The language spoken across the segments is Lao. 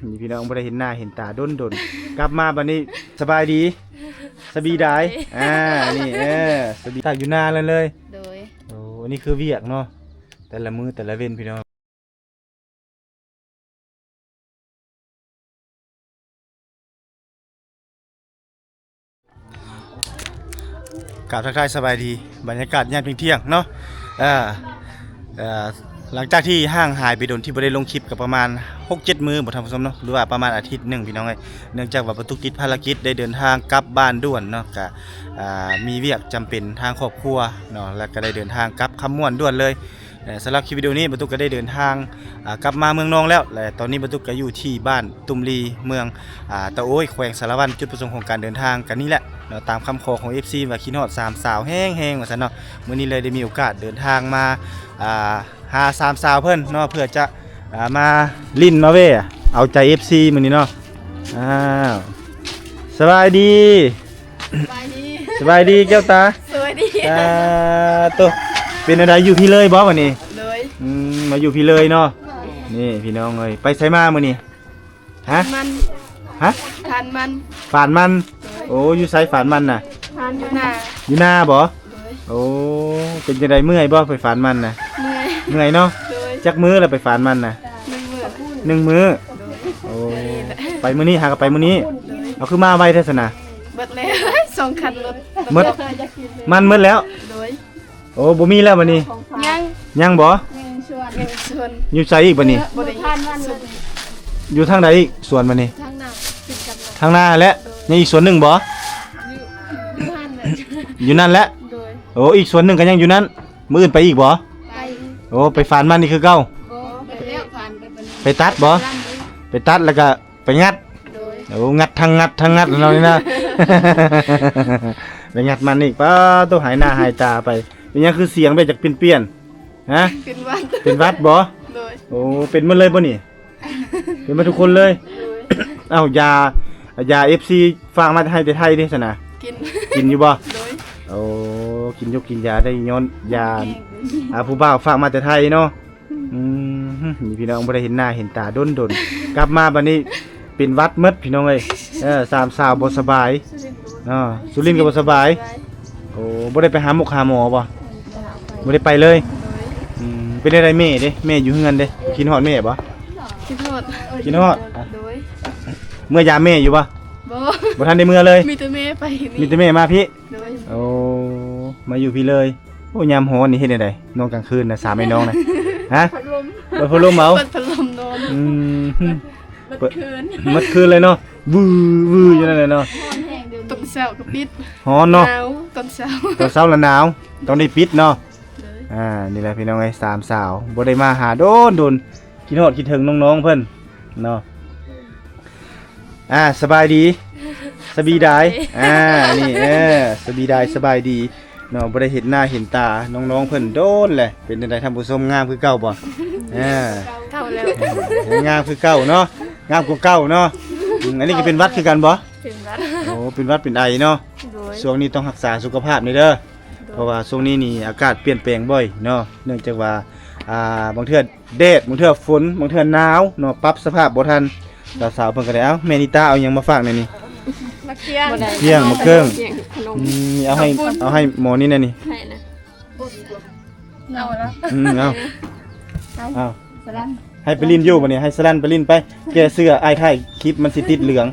ນີ້ພີ່ນ້ອງບໍ່ໄດ້ເຫັນໜ້າເຫັນຕາດົນໆ ກັບມາບັດນີ້ສະບາຍດີ ສະບາຍດີ ສະບາຍດີ ອ່າ ນີ້ ເອີ ສະບາຍ ຕາກຢູ່ນາແລ້ວເລີຍ ໂດຍ ໂອ້ ອັນນີ້ຄືວຽກເນາະ ແຕ່ລະມື້ແຕ່ລະເວັນພີ່ນ້ອງ. ກາບທັກທາຍສະບາຍດີ ບັນຍາກາດຍາມທ່ຽງໆເນາະ ເອີ ເອີ ຫຼັງຈາກທີ່ຫ່າງຫາຍໄປດົນທີ່ບໍ່ໄດ້ລົງຄລິບກໍປະມານຫົກເຈັດມື້ບໍ່ທ່ານຜູ້ຊົມເນາະ ຫຼືວ່າປະມານອາທິດໜຶ່ງພີ່ນ້ອງເອີຍ ເນື່ອງຈາກວ່າປະຕຸກຕິດພາລະກິດໄດ້ເດີນທາງກັບບ້ານດ່ວນເນາະ ກະ ອ່າ ມີວຽກຈຳເປັນທາງຄອບຄົວເນາະ ແລ້ວກໍໄດ້ເດີນທາງກັບຄຳມ່ວນດ່ວນເລີຍ. ເອີ ສຳລັບຄລິບວິດີໂອນີ້ ບັນຕຸກກໍໄດ້ເດີນທາງ ອ່າ ກັບມາເມືອງນອງແລ້ວ ແລະ ຕອນນີ້ບັນຕຸກກໍຢູ່ທີ່ບ້ານຕຸມລີ ເມືອງ ອ່າ ຕະໂອ້ຍ ແຂວງສາລະວັນ. ຈຸດປະສົງຂອງການເດີນທາງກໍນີ້ແຫຼະເນາະ ຕາມຄຳຂໍຂອງເອັຟຊີວ່າຄິດຮອດສາມສາວແຮງໆ ວ່າຊັ້ນເນາະ. ມື້ນີ້ເລີຍໄດ້ມີໂອກາດເດີນທາງມາ ອ່າ ຫາສາມສາວເພິ່ນເນາະ ເພື່ອຈະ ອ່າ ມາຫຼິ້ນມາແວ່ເອົາໃຈເອັຟຊີມື້ນີ້ເນາະ. ອ້າວ ສະບາຍດີ. ສະບາຍດີ ສະບາຍດີແກ້ວຕາ ສະບາຍດີ ອ່າ ໂຕ ເປັນແນວໃດ ຢູ່ພີ້ເລີຍບໍ່ມື້ນີ້? ໂດຍ ອືມ ມາຢູ່ພີ້ເລີຍເນາະ. ໂດຍ ນີ້ພີ່ນ້ອງເອີຍ ໄປໃສມາມື້ນີ້? ຮະ? ມັນ ຮະ? ຟານມັນ ຟານມັນ ໂດຍ ໂອ້ ຢູ່ໃສຟານມັນນະ? ຢູ່ນາ ຢູ່ນາບໍ່? ໂດຍ ໂອ້ ເປັນຈັ່ງໃດ ເມື່ອຍບໍ່ ໄປຟານມັນນະ? ເມື່ອຍ ເມື່ອຍເນາະ. ໂດຍ ຈັກມື້ລະໄປຟານມັນນະ? ໜຶ່ງມື້ ໜຶ່ງມື້ ໂດຍ ໂອ້ ໄປມື້ນີ້ ຫາກໍໄປມື້ນີ້ ໂດຍ ເອົາ ຄືມາໄວແທ້ຊັ້ນນະ? ເບິດແລ້ວ ສອງຄັນລົດ ໝົດ ມັນໝົດແລ້ວ ໂດຍ ໂອ້ ບໍ່ມີແລ້ວບັດນີ້ ຍັງ ຍັງບໍ່? ຍັງສວນ ຍັງສວນ ຢູ່ໃສອີກບັດນີ້? ບໍ່ໄດ້ ຢູ່ທາງໃດອີກສວນບັດນີ້? ທາງໜ້າ ຕິດກັນ ທາງໜ້າແຫຼະ ໂດຍ ຍັງອີກສວນໜຶ່ງບໍ່? ຢູ່ ຢູ່ຫັ້ນແຫຼະ ຢູ່ນັ້ນແຫຼະ ໂດຍ ໂອ້ ອີກສວນໜຶ່ງກໍຍັງຢູ່ນັ້ນ ມື້ອື່ນໄປອີກບໍ່? ໄປ ໂອ້ ໄປຟານມັນອີກຄືເກົ່າ? ບໍ່ ໄປແລ້ວ ຟານໄປ ໄປຕັດບໍ່? ໄປຕັດແລ້ວກໍ ໄປງັດ ໂດຍ ໂອ້ ງັດທັງງັດທັງງັດເນາະນີ້ນະ ໄປງັດມັນອີກ ປາໂຕ ຫາຍໜ້າຫາຍຕາໄປ. ເປັນຫຍັງຄືສຽງແບບຈາກປ່ຽນໆ ຮະ? ເປັນຫວັດ ເປັນຫວັດບໍ່? ໂດຍ ໂອ້ ເປັນໝົດເລີຍບໍ່ນີ້? ເປັນໝົດທຸກຄົນເລີຍ ໂດຍ ເອົ້າ ຢາ ຢາເອັຟຊີຝາກມາແຕ່ໄທເດ້ຊັ້ນນະ? ກິນ ກິນຢູ່ບໍ່? ໂດຍ ໂອ້ ກິນຢົກກິນຢາໄດ້ຍ້ອນຢາ ໂອເຄ ອ່າ ຜູ້ບ່າວຝາກມາແຕ່ໄທເນາະ. ອືມ ນີ້ພີ່ນ້ອງບໍ່ໄດ້ເຫັນໜ້າເຫັນຕາດົນໆ ກັບມາບັດນີ້ເປັນຫວັດໝົດພີ່ນ້ອງເອີຍ. ເອີ ສາມສາວບໍ່ສະບາຍເນາະ ສຸລິນກໍບໍ່ສະບາຍ. ໂອ້ ບໍ່ໄດ້ໄປຫາໝົກຫາໝໍບໍ່? ບໍ່ໄດ້ໄປເລີຍ. ອືມ ເປັນຈັ່ງໃດແມ່ເດ້? ແມ່ຢູ່ເຮືອນເດ້ ຄິດຮອດແມ່ບໍ່? ຄິດຮອດ ຄິດຮອດ ໂດຍ ເມືອຢາມແມ່ຢູ່ບໍ່? ບໍ່ ບໍ່ທັນໄດ້ເມືອເລີຍ ມີແຕ່ແມ່ໄປ ມີແຕ່ແມ່ມາພີ້ ໂດຍ ໂອ້ ມາຢູ່ພີ້ເລີຍ. ໂອ້ ຍາມຮ້ອນນີ້ເຮັດແນວໃດ ນອນກາງຄືນນະ ສາມໄອ້ນ້ອງນະ? ຮະ ເປີດພັດລົມ ເປີດພັດລົມເອົາ ເປີດພັດລົມນອນ ອືມ ເປີດ ໝົດຄືນ ໝົດຄືນເລີຍເນາະ ວືໆຢູ່ນັ້ນແຫຼະເນາະ. ຕອນເຊົ້າກໍປິດ ຮ້ອນເນາະ ໜາວ ຕອນເຊົ້າ ຕອນເຊົ້າລະໜາວ ຕ້ອງໄດ້ປິດເນາະ. ໂດຍ ອ່າ ນີ້ແຫຼະພີ່ນ້ອງເອີຍ ສາມສາວບໍ່ໄດ້ມາຫາດົນໆ ຄິດຮອດຄິດເຖິງນ້ອງໆເພິ່ນເນາະ. ອ່າ ສະບາຍດີ ສະບາຍດີ ສະບາຍດີ ອ່າ ນີ້ ເອີ ສະບາຍດີ ສະບາຍດີເນາະ ບໍ່ໄດ້ເຫັນໜ້າເຫັນຕານ້ອງໆເພິ່ນດົນແຫຼະ. ເປັນຈັ່ງໃດທ່ານຜູ້ຊົມ ງາມຄືເກົ່າບໍ່? ເອີ ເກົ່າແລ້ວ ງາມຄືເກົ່າເນາະ ງາມກວ່າເກົ່າເນາະ. ອືມ ອັນນີ້ກໍເປັນຫວັດຄືກັນບໍ່? ເປັນຫວັດ ໂອ້ ເປັນຫວັດເປັນໄອເນາະ. ໂດຍ ຊ່ວງນີ້ຕ້ອງຮັກສາສຸຂະພາບແດ່ເດີ ໂດຍ ເພາະວ່າຊ່ວງນີ້ນີ້ອາກາດປ່ຽນແປງບ່ອຍເນາະ ເນື່ອງຈາກວ່າ ອ່າ ບາງເທື່ອ ແດດ ບາງເທື່ອຝົນ ບາງເທື່ອໜາວເນາະ ປັບສະພາບບໍ່ທັນ. ສາວໆເພິ່ນກໍໄດ້ ເອົ້າ ແມ່ນິຕາເອົາຫຍັງມາຝາກແນວນີ້? ໝາກທ່ຽງ ໝາກທ່ຽງ ໝາກເຄິ່ງ ຂະໜົມ ອືມ ເອົາໃຫ້ ເອົາໃຫ້ໝໍນີ້ແນວນີ້ ໃຫ້ນະ ເອົາລະ ອືມ ເອົາ ເອົາ ສະລັນ ໃຫ້ໄປຫຼິ້ນຢູ່ບັດນີ້ ໃຫ້ສະລັນໄປຫຼິ້ນໄປ ແກ້ເສື້ອ ອ້າຍຖ່າຍຄລິບມັນຊິຕິດເຫຼືອງ.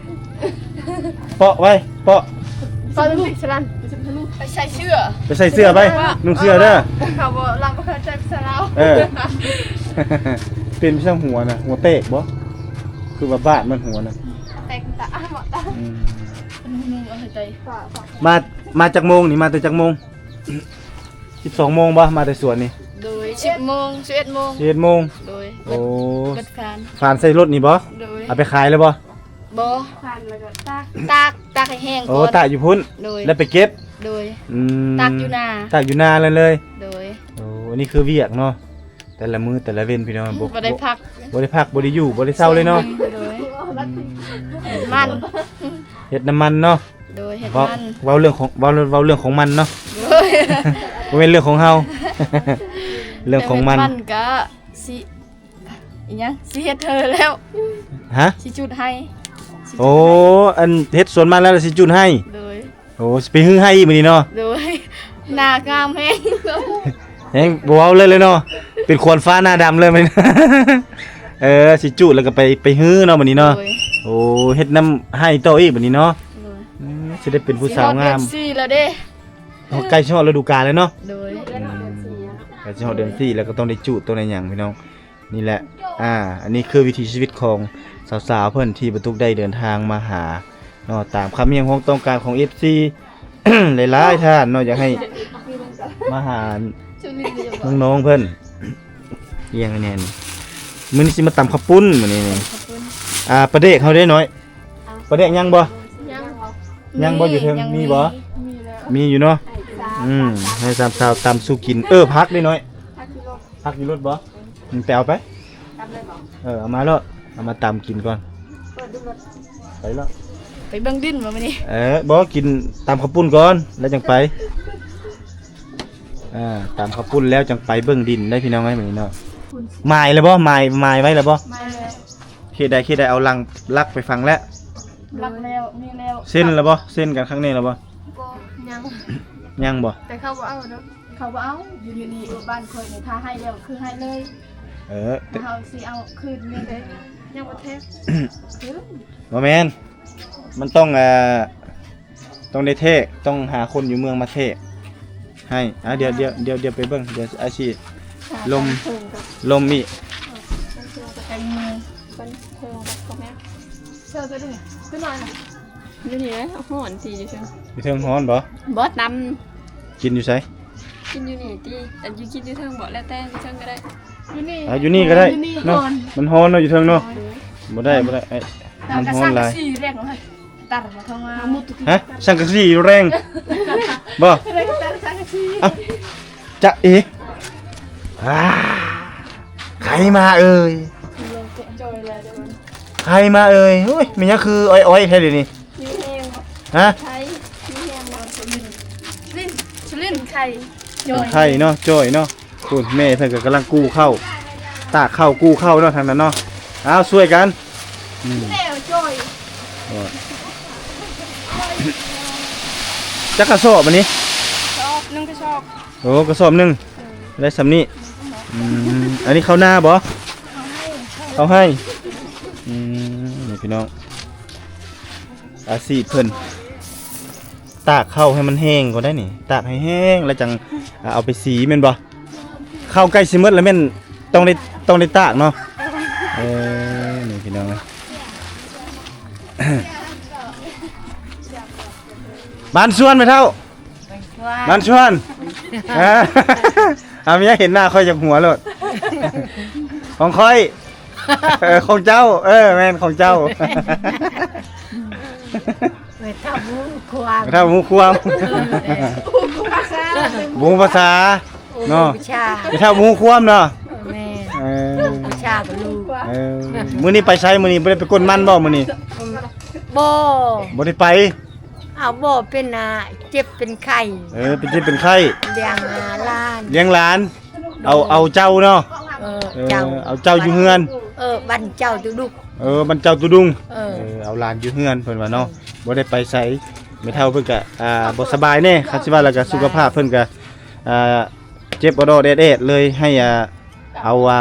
ເປາະໄວ້ ເປາະ ເປາະລູກສະລັນ ໄປໃສ່ເສື້ອ ໄປໃສ່ເສື້ອໄປ ນຸ່ງເສື້ອເດີ. ເຂົາບໍ່ ລາວບໍ່ເຂົ້າໃຈພາສາລາວ. ເອີ ເປັນພາສາຫົວນະ ຫົວແຕກບໍ່? ຄືວ່າບາດມັນຫົວນະ ແຕກຕາ ອືມ ມາ ມາຈັກໂມງນີ້? ມາແຕ່ຈັກໂມງ? ສິບສອງໂມງບໍ່? ມາແຕ່ສວນນີ້ ໂດຍ ສິບໂມງ ສິບເອັດໂມງ ສິບເອັດໂມງ ໂດຍ ໂອ້ ເບິດຟານ ຟານໃສ່ລົດນີ້ບໍ່? ໂດຍ ເອົາໄປຂາຍແລ້ວບໍ່? ບໍ່ ຕາກ ຕາກ ຕາກໃຫ້ແຫ້ງ ໂອ້ ກ່ອນ ຕາກຢູ່ພຸ້ນ ໂດຍ ແລ້ວໄປເກັບ ໂດຍ ອືມ ຕາກຢູ່ນາ ຕາກຢູ່ນາແລ້ວເລີຍ ໂດຍ ໂອ້ ອັນນີ້ຄືວຽກເນາະ ແຕ່ລະມື້ແຕ່ລະເວັນພີ່ນ້ອງ ບໍ່ ບໍ່ໄດ້ພັກ ບໍ່ໄດ້ພັກ ບໍ່ໄດ້ຢູ່ ບໍ່ໄດ້ເຊົາເລີຍເນາະ ໂດຍ ອືມ ມັນ ເຮັດນຳມັນເນາະ ໂດຍ ເຮັດ ເວົ້າ ມັນ ເວົ້າເລື່ອງຂອງ ເວົ້າ ເວົ້າເລື່ອງຂອງມັນເນາະ ໂດຍ ບໍ່ແມ່ນເລື່ອງຂອງເຮົາ ເລື່ອງຂອງມັນ ມັນກະຊິ ອີຫຍັງ ຊິເຮັດເທີແລ້ວ. ຮະ? ຊິຈູດໄຮ່. ໂອ້ ອັນເຮັດສວນມັນແລ້ວ ຊິຈູດໄຮ່. ໂດຍ. ໂອ້ ຊິໄປຮືໄຮ່ອີກມື້ນີ້ເນາະ. ໂດຍ. ໜ້າງາມແຮງ. ແຮງບໍ່ເວົ້າເລີຍເນາະ. ເປັນຂວັນຟ້າໜ້າດຳເລີຍມື້ນີ້. ເອີ ຊິຈູດແລ້ວກໍໄປ ໄປຮືເນາະມື້ນີ້ເນາະ. ໂດຍ. ໂອ້ ເຮັດນຳໄຮ່ຕໍ່ອີກບັດນີ້ເນາະ. ໂດຍ. ອືມ ຊິໄດ້ເປັນຜູ້ສາວງາມ. ຊິຮອດເດືອນສີ່ແລ້ວເດ້. ໃກ້ຊິຮອດລະດູການແລ້ວເນາະ. ໂດຍ. ອືມ ໃກ້ຊິຮອດເດືອນສີ່ແລ້ວ ກໍຕ້ອງໄດ້ຈູດ ຕ້ອງໄດ້ຫຍັງພີ່ນ້ອງ. ນີ້ແຫຼະ ອ່າ ອັນນີ້ຄືວິຖີຊີວິດຂອງສາວໆເພິ່ນທີ່ບໍ່ຕຸກໄດ້ເດີນທາງມາຫາເນາະ ຕາມຄຳຮຽກຮ້ອງຕ້ອງການຂອງເອັຟຊີຫຼາຍໆທ່ານເນາະ ຢາກໃຫ້ມາຫານ້ອງໆເພິ່ນ. ອີຫຍັງແດ່ນີ້? ມື້ນີ້ຊິມາຕຳເຂົ້າປຸ້ນ ມື້ນີ້ນີ້. ເຂົ້າປຸ້ນ. ອ່າ ປາແດກເຮົາເດ້ນ້ອຍ? ປາແດກຍັງບໍ່? ຍັງ. ຍັງບໍ່? ຢູ່ເທິງ ຍັງມີ ມີບໍ່? ມີແລ້ວ ມີຢູ່ເນາະ. ອືມ ໃຫ້ສາມສາວຕຳສູ່ກິນ. ເອີ ຜັກເດ້ນ້ອຍ? ຜັກຢູ່ລົດ. ຜັກຢູ່ລົດບໍ່? ອືມ ໄປເອົາໄປ. ຕຳເລີຍບໍ່? ເອີ ເອົາມາໂລດ ເອົາມາຕຳກິນກ່ອນ. ເປີດດູລົດ. ໄປໂລດ. ໄປເບິ່ງດິນບໍ່ມື້ນີ້? ເອີ ບໍ່ ກິນຕຳເຂົ້າປຸ້ນກ່ອນ ແລ້ວຈັ່ງໄປ. ອ່າ ຕຳເຂົ້າປຸ້ນແລ້ວຈັ່ງໄປເບິ່ງດິນໄດ້ພີ່ນ້ອງເອີຍ ມື້ນີ້ເນາະ. ໝາຍແລ້ວບໍ່? ໝາຍ ໝາຍໄວ້ແລ້ວບໍ່? ໝາຍແລ້ວ. ເຂດໃດ ເຂດໃດ ເອົາຫຼັກ ຫຼັກໄປຝັງແລ້ວ? ຫຼັກແລ້ວ ມີແລ້ວ. ເຊັນແລ້ວບໍ່? ເຊັນກັນຄັ້ງນີ້ແລ້ວບໍ່? ບໍ່ ຍັງ. ຍັງບໍ່? ແຕ່ເຂົາບໍ່ເອົາເນາະ. ເຂົາບໍ່ເອົາ. ຢູ່ ຢູ່ນີ້ ຢູ່ບ້ານຂ້ອຍນີ້ ຖ້າໃຫ້ແລ້ວຄືໃຫ້ເລີຍ. ເອີ ແຕ່ເຮົາຊິເອົາຄືນນີ້ເດ້. ຍັງບໍ່ແທກຄືນ. ບໍ່ແມ່ນ ມັນຕ້ອງ ເອີ ຕ້ອງໄດ້ແທກ ຕ້ອງຫາຄົນຢູ່ເມືອງມາແທກໃຫ້. ອ່າ ດຽວ ດຽວ ດຽວ ດຽວໄປເບິ່ງ ດຽວອາຊີລົມ ລົມມີ. ຢູ່ນີ້ແຫຼະ ຮ້ອນຕິ ຢູ່ເທິງ ຢູ່ເທິງຮ້ອນບໍ່? ບໍ່ ຕຳ ກິນຢູ່ໃສ? ກິນຢູ່ນີ້ຕິ ອັນຢູ່ກິນຢູ່ເທິງບໍ່? ແລ້ວແຕ່ ຢູ່ເທິງກໍໄດ້. ຢູ່ນີ້ ອ່າ ຢູ່ນີ້ກໍໄດ້ເນາະ. ມັນຮ້ອນເນາະ ຢູ່ເທິງເນາະ. ບໍ່ໄດ້ ບໍ່ໄດ້ ມັນຮ້ອນຫຼາຍ. ຮະ? ສັງກະສີຢູ່ແຮງບໍ່? ເອົ້າ ຈະເອ ອ່າ ໃຄມາເອີຍ ໃຄມາເອີຍ. ໂອ້ຍ ແມ່ນຫຍັງຄືອ້ອຍໆແທ້ດຽວນີ້? ຮະ? ໄຄ ມີແຮງບໍ່? ລິນ ລິນ ໄຄ ໄຄເນາະ ຈ່ອຍເນາະ. ພຸ້ນ ແມ່ເພິ່ນກໍກຳລັງກູ້ເຂົ້າ ຕາກເຂົ້າກູ້ເຂົ້າເນາະ ທາງນັ້ນເນາະ. ເອົາ ຊ່ວຍກັນ. ອືມ ແມ່ຈ່ອຍ. ໂອ້ຍ ຈັກກະສອບອັນນີ້? ສອບ ໜຶ່ງກະສອບ. ໂອ້ ກະສອບໜຶ່ງ ເອີ ໄດ້ສ່ຳນີ້. ອືມ ອັນນີ້ເຂົ້ານາບໍ່? ເຂົ້າໄຮ່ ເຂົ້າໄຮ່. ອືມ ນີ້ພີ່ນ້ອງ ອາຊີບເພິ່ນ ຕາກເຂົ້າໃຫ້ມັນແຫ້ງກ່ອນໄດ໋ນີ້ ຕາກໃຫ້ແຫ້ງແລ້ວຈັ່ງ ອ່າ ເອົາໄປສີແມ່ນບໍ່? ເຂົ້າໃກ້ຊິໝົດແລ້ວແມ່ນ ຕ້ອງໄດ້ ຕ້ອງໄດ້ຕາກເນາະ. ເອີ ນີ້ພີ່ນ້ອງເອີຍ ບ້ານສວນແມ່ເຖົ້າ ບ້ານສວນ. ເອີ ເອົາ ເມຍເຫັນໜ້າຂ້ອຍຢາກຫົວໂລດ. ຂອງຂ້ອຍ ເອີ ຂອງເຈົ້າ ເອີ ແມ່ນຂອງເຈົ້າ. ແມ່ເຖົ້າຮູ້ຄວາມ ແມ່ເຖົ້າຮູ້ຄວາມ ເອີ ບໍ່ຮູ້ພາສາ ບໍ່ຮູ້ພາສາເນາະ. ແມ່ເຖົ້າຮູ້ຄວາມເນາະ. ແມ່ນ ເອີ ຮູ້ພາສາບໍ່ຮູ້. ເອີ ມື້ນີ້ໄປໃສ? ມື້ນີ້ບໍ່ໄດ້ໄປກົນມັນບໍ່ມື້ນີ້? ບໍ່ ບໍ່ໄດ້ໄປ. ເອົາ ບໍ່ ເປັນ ອ່າ ເຈັບເປັນໄຂ້. ເອີ ເປັນເຈັບເປັນໄຂ້ ລ້ຽງ ອ່າ ຫຼານ ລ້ຽງຫຼານ. ເອົາ ເອົາເຈົ້າເນາະ. ເອີ ເອີ ເຈົ້າ ເອົາເຈົ້າຢູ່ເຮືອນ. ເອີ ບ້ານເຈົ້າຕຸດຸງ. ເອີ ບ້ານເຈົ້າຕຸດຸງ. ເອີ ເອີ ເອົາຫຼານຢູ່ເຮືອນເພິ່ນວ່າເນາະ. ບໍ່ໄດ້ໄປໃສ ແມ່ເຖົ້າເພິ່ນກະ ອ່າ ບໍ່ສະບາຍແດ່ ຄັນຊິວ່າແລ້ວກະສຸຂະພາບເພິ່ນກະ ອ່າ ເຈັບອະດໍແດດໆ ເລີຍໃຫ້ ອ່າ ເອົາ ອ່າ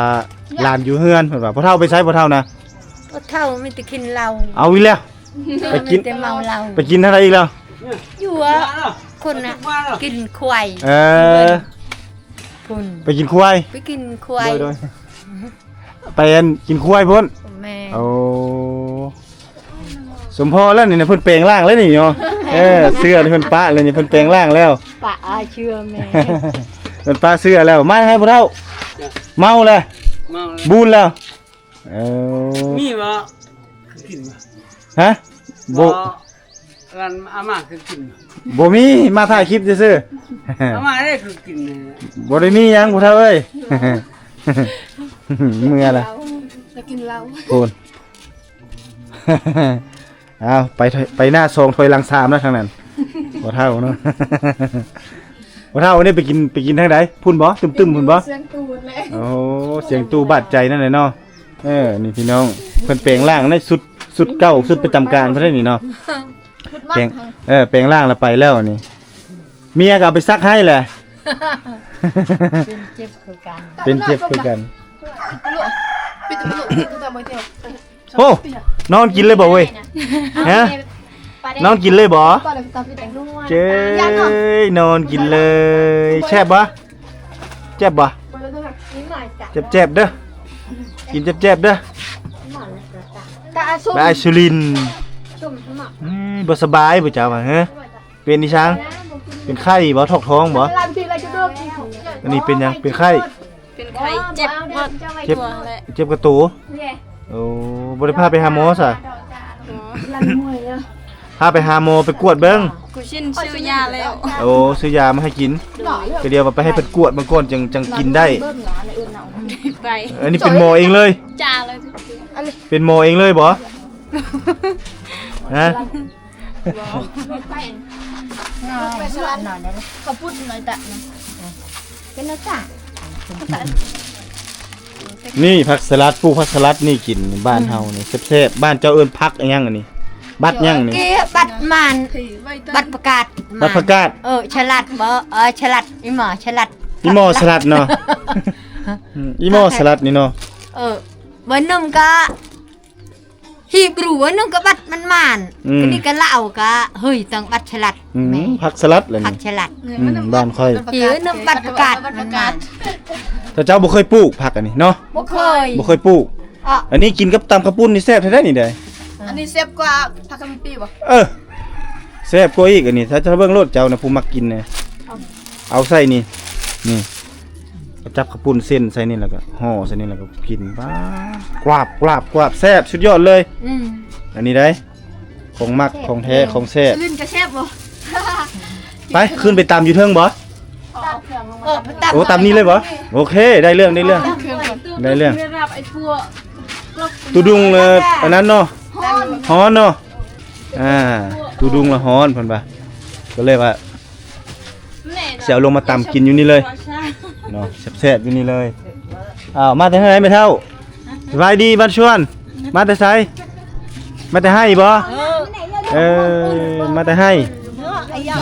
ຫຼານຢູ່ເຮືອນເພິ່ນວ່າ. ພໍ່ເຖົ້າໄປໃສພໍ່ເຖົ້ານະ? ພໍ່ເຖົ້າມີແຕ່ກິນເຫຼົ້າ. ເອົາອີກແລ້ວ ໄປກິນ ມີແຕ່ເມົາເຫຼົ້າ. ໄປກິນທາງໃດອີກແລ້ວ? ຢູ່ ຄົນນະ ກິນຄວາຍ. ເອີ ພຸ້ນ ໄປກິນຄວາຍ ໄປກິນຄວາຍ. ໂດຍ ໂດຍ ໄປອັນກິນຄວາຍພຸ້ນ. ແມ່ນ ໂອ້ ສົມພໍແລ້ວນີ້ນະ ເພິ່ນແປງຮ່າງແລ້ວນີ້ເນາະ. ເອີ ເສື້ອນີ້ເພິ່ນປະແລ້ວນີ້ ເພິ່ນແປງຮ່າງແລ້ວ. ປະເສື້ອແມ່ ເພິ່ນປະເສື້ອແລ້ວ. ມາໃຫ້ພໍ່ເຖົ້າ ເມົາແລ້ວ ເມົາແລ້ວ ບູນແລ້ວ. ເອີ ມີບໍ່? ກິນບໍ່? ຮະ? ບໍ່ ບໍ່ ອັນ ອາມ່າຄືກິນບໍ່? ບໍ່ມີ ມາຖ່າຍຄລິບຊື່ໆ. ອາມ່າໄດ້ຄືກິນ. ບໍ່ໄດ້ມີຫຍັງພໍ່ເຖົ້າເອີຍ. ເມື່ອລະ ໄປກິນເຫຼົ້າ ໂພນ. ເອົາ ໄປ ໄປໜ້າສອງ ຖອຍຫຼັງສາມນະ ທາງນັ້ນ ພໍ່ເຖົ້າເນາະ. ພໍ່ເຖົ້ານີ້ໄປກິນ ໄປກິນທາງໃດ? ພຸ້ນບໍ່? ຕຶ້ມໆ ພຸ້ນບໍ່? ສຽງຕູ້ແຫຼະ. ໂອ້ ສຽງຕູ້ບາດໃຈນັ້ນແຫຼະເນາະ. ເອີ ນີ້ພີ່ນ້ອງ ເພິ່ນແປງຮ່າງໃນຊຸດ ຊຸດເກົ່າ ຊຸດປະຈຳການເພິ່ນນີ້ເນາະ ແປງ ເອີ ແປງຮ່າງແລ້ວໄປແລ້ວນີ້ ເມຍກໍເອົາໄປຊັກໃຫ້ແຫຼະ ເປັນເຈັບຄືກັນ ເປັນເຈັບຄືກັນ. ໂອ້ ນອນກິນເລີຍບໍ່ເວີຍ? ຮະ? ນອນກິນເລີຍບໍ່? ເຈ້ຍ ນອນກິນເລີຍ. ແຊບບໍ່? ແຊບບໍ່? ແຈບໆເດີ ກິນແຈບໆເດີ. ບາຍສຸລິນ ເອີຍ ບໍ່ສະບາຍບໍ່ເຈົ້າຫວາ? ຮະ? ເປັນອີຫຍັງ? ເປັນໄຂ້ບໍ່? ຖອກທ້ອງບໍ່? ອັນນີ້ເປັນຫຍັງ? ເປັນໄຂ້? ເປັນໄຂ້ ເຈັບໝົດ ເຈັບ ເຈັບກະໂຕ. ໂອ້ ບໍ່ໄດ້ພາໄປຫາໝໍຊະ? ພາໄປຫາໝໍ ໄປກວດເບິ່ງ. ກູຊິນຊື້ຢາແລ້ວ. ໂອ້ ຊື້ຢາມາໃຫ້ກິນ. ໂດຍ ກໍດຽວວ່າໄປໃຫ້ເພິ່ນກວດເບິ່ງກ່ອນ ຈັ່ງ ຈັ່ງກິນໄດ້. ໄປ ອັນນີ້ເປັນໝໍເອງເລີຍ? ຈ້າເລີຍ. ເປັນໝໍເອງເລີຍບໍ່? ຮະ? ບໍ່ ໄປສະຫຼັດໜ້ອຍ ເຂົ້າປຸ້ນໜ້ອຍຕະ ເປັນແນວຈ້າ. ນີ້ຜັກສະຫຼັດ ປູກຜັກສະຫຼັດນີ້ກິນ ບ້ານເຮົານີ້ແຊບໆ. ບ້ານເຈົ້າເອີ້ນຜັກອີຫຍັງອັນນີ້? ບັດຫຍັງນີ້? ບັດໝານ ບັດປະກາດ ບັດປະກາດ. ເອີ ສະຫຼັດບໍ່? ເອີ ສະຫຼັດ ອີໝໍສະຫຼັດ ອີໝໍສະຫຼັດເນາະ. ອືມ ອີໝໍສະຫຼັດນີ້ເນາະ. ເອີ ເບິ່ງນຳກະ ຮີບຮູ້ວ່າໜຶ່ງກໍບັດມັນໝານ ອືມ ກະນີ້ກະລາວກະເຮີ້ຍ ຕ້ອງບັດສະຫຼັດ. ອືມ ແມ່ນ ຜັກສະຫຼັດແຫຼະ ຜັກສະຫຼັດ. ອືມ ບ້ານຂ້ອຍ ເອີ ນຳບັດປະກາດ ບັດປະກາດມັນໝານ. ຖ້າເຈົ້າບໍ່ເຄີຍປູກຜັກອັນນີ້ເນາະ? ບໍ່ເຄີຍ ບໍ່ເຄີຍປູກ. ເອີ ອັນນີ້ກິນກັບຕຳເຂົ້າປຸ້ນນີ້ແຊບແທ້ໆນີ້ເດ້. ອັນນີ້ແຊບກວ່າຜັກກະຫຼີ່ປີບໍ່? ເອີ ແຊບກວ່າອີກອັນນີ້. ຖ້າເຈົ້າເບິ່ງໂລດ ເຈົ້ານະຜູ້ມັກກິນນະ ເອົາໃສ່ນີ້ ນີ້ ຈັບເຂົ້າປຸ້ນເສັ້ນໃສ່ນີ້ ແລ້ວກໍຫໍ່ໃສ່ນີ້ ແລ້ວກໍກິນ. ປາດ ກວາບ ກວາບ ກວາບ ແຊບ ສຸດຍອດເລີຍ. ອືມ ອັນນີ້ໄດ໋ ຂອງມັກ ຂອງແທ້ ຂອງແຊບ. ສະລິນກະແຊບບໍ່? ໄປ ຂຶ້ນໄປຕຳຢູ່ເທິງບໍ່? ໂອ້ ຕຳນີ້ເລີຍບໍ່? ໂອເຄ ໄດ້ເລື່ອງ ໄດ້ເລື່ອງ ໄດ້ເລື່ອງ. ຕູດຸງ ເອີ ອັນນັ້ນເນາະ ຮ້ອນເນາະ. ອ່າ ຕູດຸງລະຮ້ອນ ເພິ່ນວ່າ ກໍເລີຍວ່າ ຊິເອົາລົງມາຕຳກິນຢູ່ນີ້ເລີຍເນາະ ແຊບໆຢູ່ນີ້ເລີຍ. ອ້າວ ມາແຕ່ທາງໃດແມ່ເຖົ້າ? ສະບາຍດີ ບ້ານຊວນ ມາແຕ່ໃສ? ມາແຕ່ໄຮ່ບໍ່? ເອີ ມາແຕ່ໄຮ່.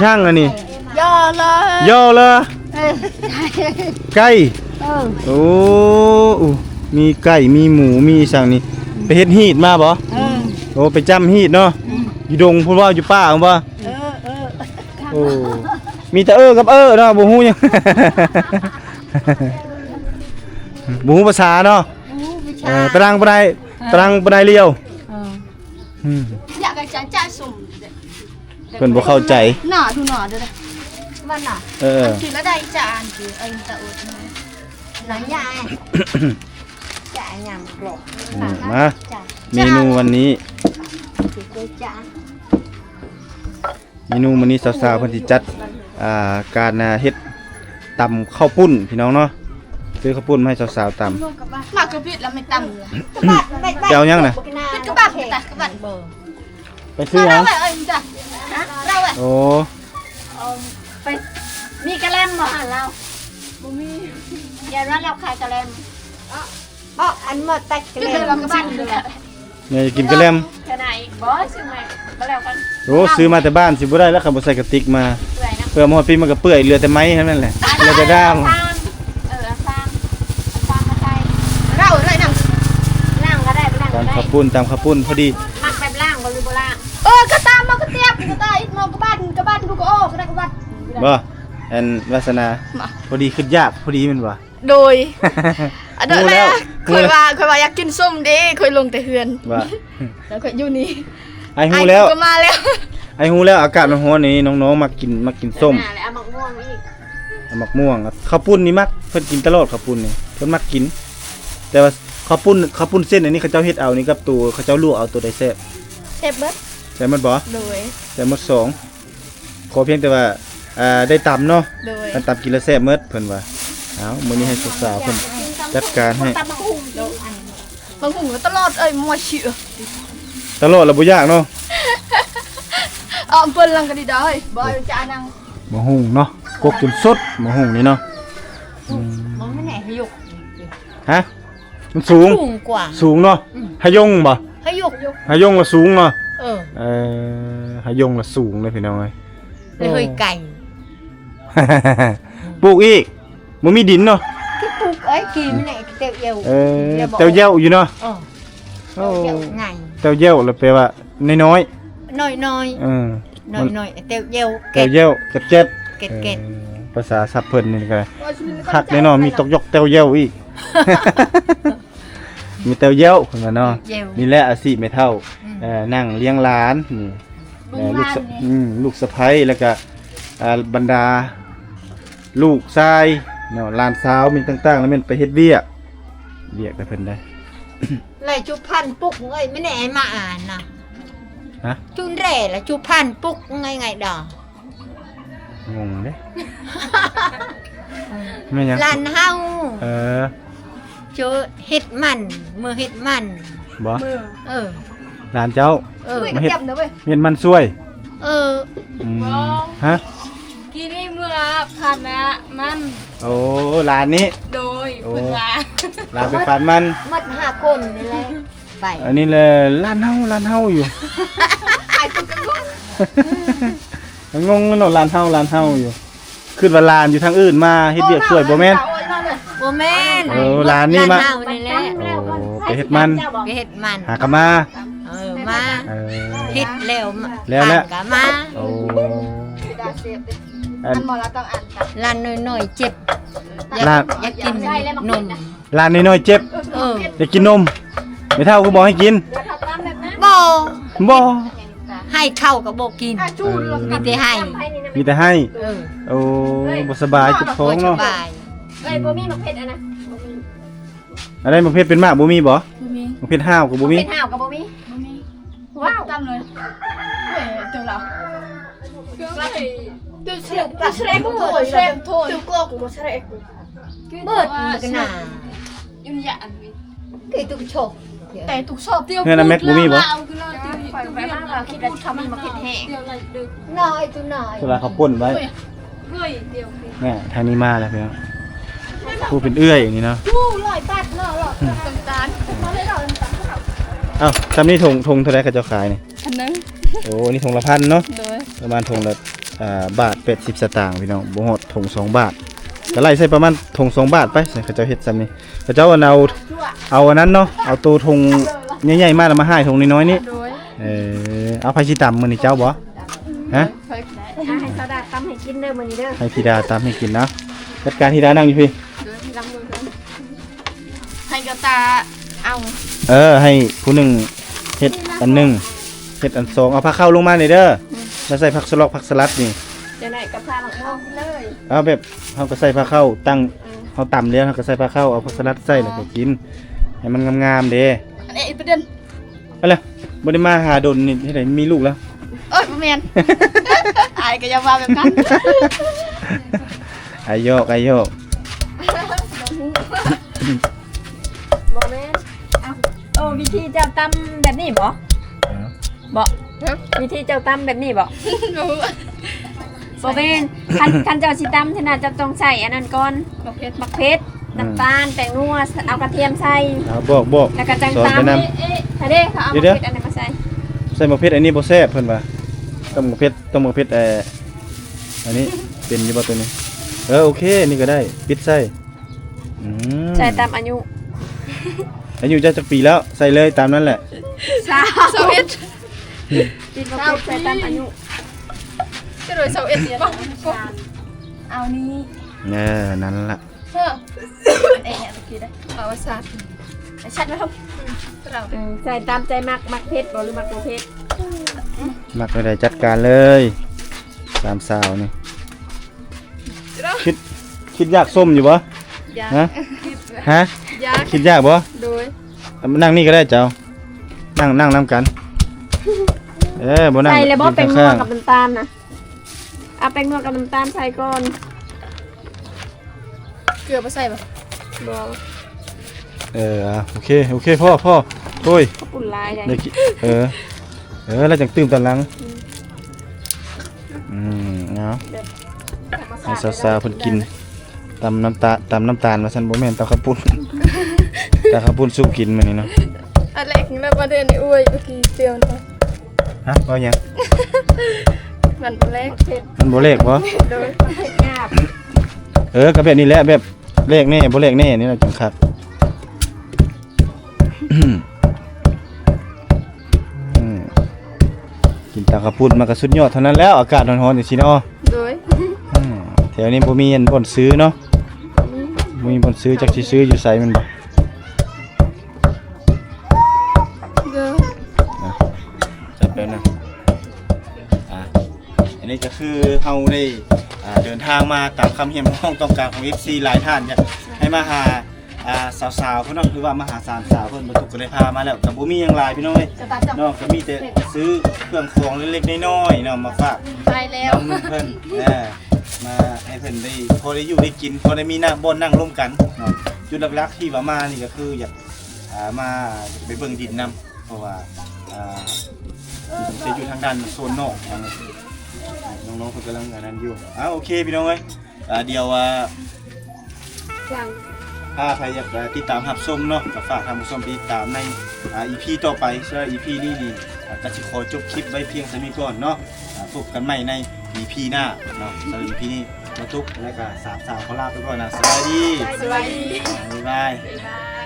ຊ່າງອັນນີ້ ຍໍເລີ ຍໍເລີ. ເອີ ໄກ່ ເອີ ໂອ້ ມີໄກ່ ມີໝູ ມີອີ່ຫຍັງນີ້ ໄປເຮັດຮີດມາບໍ່? ເອີ ໂອ້ ໄປຈ້ຳຮີດເນາະ. ອືມ ຢູ່ດົງພຸ້ນບໍ່? ຢູ່ປ່າພຸ້ນບໍ່? ເອີ ເອີ ໂອ້ ມີແຕ່ເອີກັບເອີເນາະ ບໍ່ຮູ້ຫຍັງ ບໍ່ຮູ້ພາສາເນາະ. ບໍ່ຮູ້ພາສາ ເອີ ຕະລັງປານໃດ? ເອີ ຕະລັງປານໃດລຽວ? ເອີ ອືມ ຢາກໃຫ້ຈະ ຈະສົມ ເພິ່ນບໍ່ເຂົ້າໃຈ. ໜ້າດູໜ້າເດີ ວ່າໜ້າ ເອີ ອັນກິນແລ້ວໄດ້ຈານ ເອີ ຈະອົດໜ້າຍາຍ ຈະຍຳກອບ. ອືມ ມາ ເມນູວັນນີ້ ຈະ ເມນູມື້ນີ້ສາວໆເພິ່ນຊິຈັດ ອ່າ ການ ອ່າ ເຮັດຕຳເຂົ້າປຸ້ນພີ່ນ້ອງເນາະ. ຊື້ເຂົ້າປຸ້ນມາໃຫ້ສາວໆຕຳ. ມາກະປິດແລ້ວໄມ່ຕຳ ແລ້ວເອົາຫຍັງນະ? ເປັນກະບັບ ກະບັບ ໄປຊື້ຫຍັງ? ໂອ້ ໄປ ມີກະແລັມບໍ່ຫັ້ນລາວ? ບໍ່ມີ ຢ້ານວ່າລາວຂາຍກະແລັມ. ເອາະ ອັນໝົດແຕ່ກະແລັມ ແມ່ຢາກກິນກະແລັມ. ໂອ້ ຊື້ມາແຕ່ບ້ານຊິບໍ່ໄດ້ແລ້ວ ຄັນບໍ່ໃສ່ກະຕິກມາ. ເປື່ອຍເນາະ ເພື່ອມາຮອດປີມັນກໍເປື່ອຍ ເຫຼືອແຕ່ໄມ້ເທົ່ານັ້ນແຫຼະ ເຫຼືອແຕ່ດ້າມ. ເອົາຟາງ ເອົາຟາງມາໃສ່ ເອົາເລີຍນຳ ລ້າງກໍໄດ້ ບໍ່ລ້າງກໍໄດ້. ຕຳເຂົ້າປຸ້ນ ຕຳເຂົ້າປຸ້ນພໍດີ. ມັກແບບລ້າງບໍ່ ຫຼືບໍ່ລ້າງ? ເອີ ກະຕາມມາກະຕຽບ ກະຕາອິດມາກະບັນ ກະບັນດູກະໂອກະໄດ້ກະບັນ. ບໍ່ ອັນວາສະໜາ ພໍດີຄຶດຢາກ ພໍດີແມ່ນບໍ່? ໂດຍ ອັນນັ້ນແຫຼະ ຮູ້ແລ້ວ ຂ້ອຍວ່າ ຂ້ອຍວ່າຢາກກິນສົ້ມເດ້ ຂ້ອຍລົງແຕ່ເຮືອນ ວ່າ ແລ້ວຂ້ອຍຢູ່ນີ້ ອ້າຍຮູ້ແລ້ວ ອ້າຍກໍມາແລ້ວ ອ້າຍຮູ້ແລ້ວ ອາກາດມັນຮ້ອນນີ້ ນ້ອງໆມັກກິນ ມັກກິນສົ້ມ ເອົາໝາກມ່ວງອີກ ເອົາໝາກມ່ວງ. ເຂົ້າປຸ້ນນີ້ມັກ ເພິ່ນກິນຕະຫຼອດ ເຂົ້າປຸ້ນນີ້ ເພິ່ນມັກກິນ. ແຕ່ວ່າເຂົ້າປຸ້ນ ເຂົ້າປຸ້ນເສັ້ນອັນນີ້ ເຂົາເຈົ້າເຮັດເອົານີ້ກັບໂຕ ເຂົາເຈົ້າລວກເອົາ ໂຕໃດແຊບ? ແຊບເບິດ ແຊບໝົດບໍ່? ໂດຍ ແຊບໝົດສອງ ຂໍພຽງແຕ່ວ່າ ອ່າ ໄດ້ຕຳເນາະ ໂດຍ ຄັນຕຳກິນແລ້ວແຊບໝົດ ເພິ່ນວ່າ. ເອົາ ມື້ນີ້ໃຫ້ສາວໆເພິ່ນຈັດການໃຫ້ ຕຳບັກຫຸ່ງ ບັກຫຸ່ງຕະຫຼອດເອີຍ ມົວຊິ ຕະຫຼອດລະບໍ່ຢາກເນາະ ເອົາເພິ່ນລັງກະດີດາເຮີ້ຍ ບໍ່ຈະນັ່ງ ບັກຫຸ່ງເນາະ ກົກຈົນສົດ ບັກຫຸ່ງນີ້ເນາະ. ອືມ ມອງໃຫ້ແນ່ ໃຫ້ຍົກ ຮະ? ມັນສູງ ສູງກວ່າ ສູງເນາະ. ອືມ ຮະຍົງບໍ່? ຮະຍົງ ຮະຍົງລະສູງເນາະ. ເອີ ເອີ ຮະຍົງລະສູງເລີຍພີ່ນ້ອງເອີຍ. ເລີຍເຮີ້ຍໄກ່ ປູກອີກ ບໍ່ມີດິນເນາະ. ທີ່ປູກເອີຍ ກິນແຫຼະ ແຕ້ວເຍົ້ວ. ເອີ ແຕ້ວເຍົ້ວຢູ່ເນາະ. ເອີ ໂອ້ ແຕ້ວເຍົ້ວງ່າຍ ແຕ້ວເຍົ້ວລະແປວ່ານ້ອຍໆ ນ້ອຍໆ. ເອີ ນ້ອຍໆ ແຕ້ວເຍົ້ວ ແຕ້ວເຍົ້ວ ແກັດໆ ເກັດໆ. ເອີ ພາສາສັບເພິ່ນນີ້ກະຄັກແນ່ນອນ ມີຕົກຢອກແຕ້ວເຍົ້ວອີກ ມີແຕ້ວເຍົ້ວເພິ່ນວ່າເນາະ. ແຕ້ວເຍົ້ວ ນີ້ແຫຼະອາຊີບແມ່ເຖົ້າ. ອືມ ເອີ ນັ່ງລ້ຽງຫຼານນີ້ ເອີ ລູກສະ ເອີ ລູກສະໃພ້ ແລ້ວກະ ເອີ ບັນດາລູກຊາຍເນາະ ຫຼານສາວມີຕ່າງໆ ລະແມ່ນໄປເຮັດວຽກ ວຽກແຕ່ເພິ່ນໄດ໋. ຫຼາຍຈຸພັນປຸກເອີຍ ແມ່ນແອມາອ່ານນະ. ຮະ? ຈຸນແຣລະຈຸພັນປຸກໄງໄງດອ. ງົງເດ້ ແມ່ນຫຍັງ? ຫຼານເຮົາ ເອີ ເຈົ້າເຮັດມັນ ເມືອເຮັດມັນບໍ່? ເອີ ຫຼານເຈົ້າ ເອີ ມາເຮັດ ເຮັດມັນຊ່ວຍ. ເອີ ອືມ ຮະ? ກີ້ນີ້ເມືອພັນນະມັນ. ໂອ້ ຫຼານນີ້ ໂດຍ ໂອ້ ເພິ່ນວ່າ ຫຼານໄປພັນມັນ ໝົດຫ້າຄົນນີ້ແຫຼະ. ໄປ ອັນນີ້ແຫຼະ ຫຼານເຮົາ ຫຼານເຮົາຢູ່ ອ້າຍເພິ່ນກໍງົງ ງົງເນາະ ຫຼານເຮົາ ຫຼານເຮົາຢູ່. ຄິດວ່າຫຼານຢູ່ທາງອື່ນມາເຮັດວຽກຊ່ວຍ ບໍ່ແມ່ນ ບໍ່ແມ່ນ. ເອີ ຫຼານນີ້ມາ ຫຼານເຮົານີ້ແຫຼະ. ໂອ້ ໄປເຮັດມັນ ໄປເຮັດມັນ ຫາກະມາ. ເອີ ມາ ເອີ ເຮັດແລ້ວ ແລ້ວແຫຼະ ກະມາ. ໂອ້ ອັນ ຫຼານນ້ອຍໆເຈັບ ຢາກ ຢາກກິນນົມ. ຫຼານນ້ອຍໆເຈັບ ເອີ ຢາກກິນນົມ ແມ່ເຖົ້າຄືບໍ່ໃຫ້ກິນ? ບໍ່ ບໍ່ ໃຫ້ເຂົ້າກໍບໍ່ກິນ. ເອີ ມີແຕ່ໃຫ້ ມີແຕ່ໃຫ້. ເອີ ໂອ້ ບໍ່ສະບາຍ ເຈັບທ້ອງເນາະ ບໍ່ສະບາຍ. ເອີຍ ບໍ່ມີໝາກເຜັດອັນນະ ບໍ່ມີ. ອັນໃດໝາກເຜັດເປັນໝາກ ບໍ່ມີບໍ່? ບໍ່ມີ. ໝາກເຜັດຫ້າວກໍບໍ່ມີ ເຜັດຫ້າວກໍບໍ່ມີ ບໍ່ມີ. ວ້າວ ຕຳເລີຍ. ເອີຍ ເຈົ້າລາວ ເຈົ້າແຊກ ເຈົ້າແຊກ ເຈົ້າແຊກ ເຈົ້າກໍບໍ່ແຊກ ເບິດມັນກໍໜ້າ ຢຸນຍາອັນນີ້ ເກີດຕຸກໂຊກ ແຕ່ຕຸກໂຊກດຽວ ເຮືອນອາແມັກບໍ່ມີບໍ່? ເຮົາຄິດວ່າເຂົາມີໝາກເຜັດແຫ້ງ ນ້ອຍ ໂຕນ້ອຍ ເວລາເຂົາປົ່ນໄວ້. ແມ່ທາງນີ້ມາແລ້ວພີ່ນ້ອງ ຜູ້ເປັນເອື້ອຍນີ້ເນາະ. ຜູ້ຮ້ອຍບາດເນາະ ຫຼອກນ້ຳຕານ. ອ້າວ ຊ່ຳນີ້ຖົງ ຖົງເທົ່າໃດເຂົາເຈົ້າຂາຍນີ້? ພັນໜຶ່ງ. ໂອ້ ອັນນີ້ຖົງລະພັນເນາະ. ໂດຍ ປະມານຖົງລະ ອ່າ ບາດແປດສິບສະຕາງພີ່ນ້ອງ ບໍ່ຮອດຖົງສອງບາດ ກໍໄລ່ໃສ່ປະມານຖົງສອງບາດໄປ. ເຂົາເຈົ້າເຮັດຊ່ຳນີ້ ເຂົາເຈົ້າອັນເອົາ ເອົາອັນນັ້ນເນາະ ເອົາໂຕຖົງໃຫຍ່ໆມາ ແລ້ວມາຫາຍຖົງນ້ອຍໆນີ້. ໂດຍ ເອີ ເອົາ ໃຜຊິຕຳມື້ນີ້ ເຈົ້າບໍ່? ຮະ? ອ່າ ໃຫ້ສາວດາຕຳໃຫ້ກິນເດີມື້ນີ້ເດີ ໃຫ້ທິດາຕຳໃຫ້ກິນເນາະ. ຈັດການ ທິດານັ່ງຢູ່ພີ້ ເດີ ຫຼັງມືເດີ ໃຫ້ກະຕາເອົາ. ເອີ ໃຫ້ຜູ້ໜຶ່ງເຮັດອັນໜຶ່ງ ເຮັດອັນສອງ. ເອົາພາເຂົ້າລົງມານີ້ເດີ ອືມ ມາໃສ່ຜັກສະລັອກ ຜັກສະລັດນີ້ ຈະໄດ້ກັບພາໝາກມ່ວງເລີຍ. ເອົາແບບເຮົາກໍໃສ່ພາເຂົ້າຕັ້ງ ເອີ ເຮົາຕຳແລ້ວ ເຮົາກໍໃສ່ພາເຂົ້າ ເອົາຜັກສະລັດໃສ່ ແລ້ວກໍກິນໃຫ້ມັນງາມໆເດ້. ອັນນີ້ປະເດັນ ອັນລະ ບໍ່ໄດ້ມາຫາດົນນີ້ ເຮັດໃດມີລູກແລ້ວ? ໂອ້ຍ ບໍ່ແມ່ນ ອ້າຍກໍຢ່າວ່າແບບນັ້ນ ອ້າຍຢອກ ອ້າຍຢອກ. ບໍ່ແມ່ນ ເອົ້າ ເອີ ວິທີເຈົ້າຕຳແບບນີ້ບໍ່? ເອີ ບໍ່ ຮະ? ວິທີເຈົ້າຕຳແບບນີ້ບໍ່? ບໍ່ຮູ້ ບໍ່ແມ່ນ ຄັນ ຄັນເຈົ້າຊິຕຳຫັ້ນນະ ເຈົ້າຕ້ອງໃສ່ອັນນັ້ນກ່ອນ ໝາກເຜັດ ໝາກເຜັດ ອືມ ນ້ຳຕານ ແປ້ງນົວ ເອົາກະທຽມໃສ່. ອ່າ ບອກ ບອກ ແລ້ວກໍຈັ່ງຕຳ. ເອີ ເດ້ ເຂົາເອົາໝາກເຜັດອັນນັ້ນມາໃສ່. ໃສ່ໝາກເຜັດອັນນີ້ບໍ່ແຊບເພິ່ນວ່າ ຕ້ອງໝາກເຜັດ ຕ້ອງໝາກເຜັດ ເອີ ອັນນີ້ເປັນຢູ່ບໍ່ໂຕນີ້? ເອີ ໂອເຄ ນີ້ກໍໄດ້ ປິດໃສ່. ອືມ ໃສ່ຕາມອາຍຸ ອາຍຸເຈົ້າຈັກປີແລ້ວ? ໃສ່ເລີຍຕາມນັ້ນແຫຼະ ຊາວ ຊາວເອັດ ຕິດໝາກເຜັດໃສ່ຕາມອາຍຸ ຈະໂດຍຊາວເອັດ ເອົານີ້ ເອີ ນັ້ນລະ ເອີ ເອີ ເອົາວ່າຊາດ ຊາດໄວ້ເຮົາ ເອີ ໃສ່ຕາມໃຈມັກ ມັກເຜັດບໍ່ ຫຼືມັກບໍ່ເຜັດ? ມັກແນວໃດຈັດການເລີຍ ສາມສາວນີ້. ຄິດ ຄິດຢາກສົ້ມຢູ່ບໍ່? ຢາກ ຮະ? ຮະ? ຢາກ ຄິດຢາກບໍ່? ໂດຍ ມານັ່ງນີ້ກໍໄດ້ເຈົ້າ ນັ່ງ ນັ່ງນຳກັນ. ເອີ ບໍ່ນັ່ງ ໃສ່ແລ້ວບໍ່ແປ້ງນົວກັບນ້ຳຕານນະ? ເອົາແປ້ງນົວກັບນ້ຳຕານໃສ່ກ່ອນ. ເກືອບໍ່ໃສ່ບໍ່? ບໍ່. ເອີ ອ່າ ໂອເຄ ໂອເຄ ພໍ ພໍ ໂອ້ຍ ເຂົາປຸ້ນຫຼາຍໃດ໋ ເອີ ເອີ ແລ້ວຈັ່ງຕື່ມຕອນຫຼັງ. ອືມ ອືມ ເອົາ ແບບ ໃຫ້ສາວໆເພິ່ນກິນ ຕຳນ້ຳຕາ ຕຳນ້ຳຕານວ່າຊັ້ນ ບໍ່ແມ່ນຕຳເຂົ້າປຸ້ນ. ຕາເຂົ້າປຸ້ນສຸກກິນມື້ນີ້ເນາະ. ອັນແລກແລ້ວ ປະເດັນນີ້ ໂອ້ຍ ເມື່ອກີ້ເຕືອນ ຮະ ເວົ້າຫຍັງ? ມັນບໍ່ແລກ ມັນບໍ່ແລກບໍ່? ໂດຍ ເອີ ກໍແບບນີ້ແຫຼະ ແບບແລກແດ່ບໍ່ແລກແດ່ນີ້ລະ ຈັ່ງຄັກ. ອືມ ກິນຕາເຂົ້າປຸ້ນມາກໍສຸດຍອດເທົ່ານັ້ນແລ້ວ ອາກາດຮ້ອນໆ ຈັ່ງຊີ້ເນາະ. ໂດຍ ອືມ ແຖວນີ້ບໍ່ມີອັນບ່ອນຊື້ເນາະ. ອືມ ບໍ່ມີບ່ອນຊື້ ຈັກຊິຊື້ຢູ່ໃສແມ່ນບໍ່? ໂດຍ ນະ ຈັບແລ້ວນະ. ອ່າ ອັນນີ້ກໍຄືເຮົາໄດ້ ອ່າ ເດີນທາງມາຕາມຄຳຮຽກຮ້ອງຕ້ອງການຂອງເອັຟຊີຫຼາຍທ່ານ ຢາກໃຫ້ມາຫາ ອ່າ ສາວໆ ເພິ່ນເນາະ ຄືວ່າມາຫາສາມສາວເພິ່ນ ບໍ່ທຸກກໍໄດ້ພາມາແລ້ວ ກໍບໍ່ມີຫຍັງຫຼາຍພີ່ນ້ອງເອີຍເນາະ ກໍມີແຕ່ຊື້ເຄື່ອງຂອງເລັກໆນ້ອຍໆເນາະ ມາຝາກ ໄປແລ້ວ ນ້ອງນຸ່ງເພິ່ນ ເອີ ມາໃຫ້ເພິ່ນໄດ້ ພໍໄດ້ຢູ່ໄດ້ກິນ ພໍໄດ້ມີນັ່ງ ບ່ອນນັ່ງລົມກັນເນາະ. ຈຸດຫຼັກໆທີ່ວ່າມານີ້ກໍຄືຢາກ ອ່າ ມາໄປເບິ່ງດິນນຳ ເພາະວ່າ ອ່າ ຈະຢູ່ທາງດ້ານໂຊນນອກ ນ້ອງໆ ເພິ່ນກຳລັງອັນນັ້ນຢູ່. ອ່າ ໂອເຄ ພີ່ນ້ອງເອີຍ ອ່າ ດຽວ ອ່າ ຖ້າໃຜຢາກ ອ່າ ຕິດຕາມຮັບຊົມເນາະ ກໍຝາກທ່ານຜູ້ຊົມຕິດຕາມໃນ ອ່າ ອີພີຕໍ່ໄປ. ສຳລັບອີພີນີ້ນີ້ ອ່າ ກໍຊິຂໍຈົບຄລິບໄວ້ພຽງສ່ຳນີ້ກ່ອນເນາະ. ອ່າ ພົບກັນໃໝ່ໃນອີພີໜ້າເນາະ. ສຳລັບອີພີນີ້ ມາຕຸກ ແລະກະສາມສາວຂໍລາໄປກ່ອນນະ. ສະບາຍດີ ສະບາຍດີ ບາຍບາຍ ບາຍບາຍ.